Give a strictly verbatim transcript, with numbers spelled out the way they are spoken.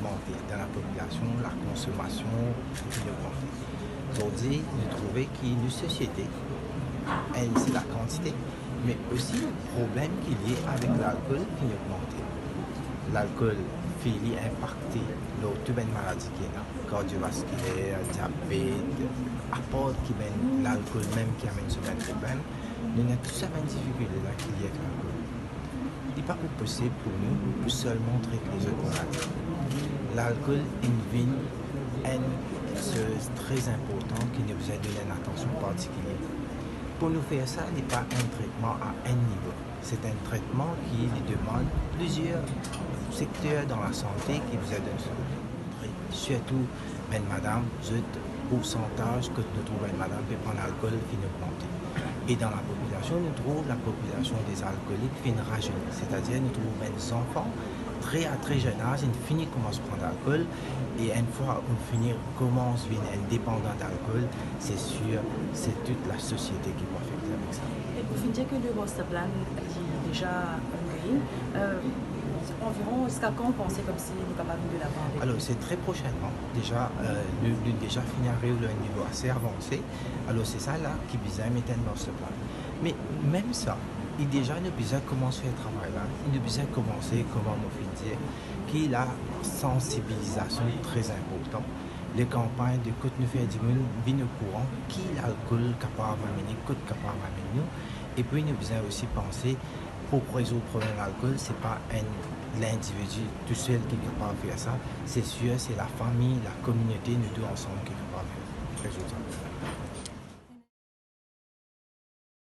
ogmante dan lapopilasion, lakonsomasion finn ogmante. Zordi, nou trouve ki nou sosiete, enn, se lakantite, me osi problem ki lie avek lalkol finn ogmante. Lalkol finn li inpakte lor tou bann maladi ki ena, kardiovaskiler, diabet, aport ki bann lalkol mem ki amenn so bann problem. Nou ena tou sa bann difikilte la ki lie avek lalkol. Li pa pou posib pou nou pou selman tret lezot maladi. Lalkol inn vinn enn kiksoz tre inportan ki nou bizin donn enn atansion partikilie. Pou nou fer sa, li pa enn tretman a enn nivo. Se enn tretman ki li demann plizier sekter dan lasante ki bizin donn so, sirtou bann madam, zot poursantaz kot nou trouv bann madam pe pran lalkol finn ogmante. E dan lapopilasion, nou trouv lapopilasion dezalkolik finn razeini, setadir nou trouv bann zanfan tre a tre zenn az, inn fini koumans pran lalkol, e enn fwa ou fini koumans vinn indepandan dalkol, se sir, se tou lasosiete ki pou afekte avek sa. E ou finn dir ke le master plan, li deza ongoing. Euh, anviron ziska kan ou panse koumsi nou kapav vinn de lavan avek li? Alor, se tre prosenman. Deza, euh, nou, nou deza finn ariv lor enn nivo ase avanse. Alor, se sa la ki bizin met enn master plan. Me mem sa, e deza nou bizin koumans fer travay la, e nou bizin koumanse, kouma mo finn dir, ki lasansibilizasion tre inportan. Le kanpagn de kot nou fer dimoun vinn okouran ki lalkol kapav amenn li, kot kapav amenn nou. Epi nou bizin osi panse pou rezoud problem lalkol, se pa enn lindividi tousel ki kapav fer sa. Se sir, se lafami, lakominote, nou tou ansam ki kapav rezoud sa.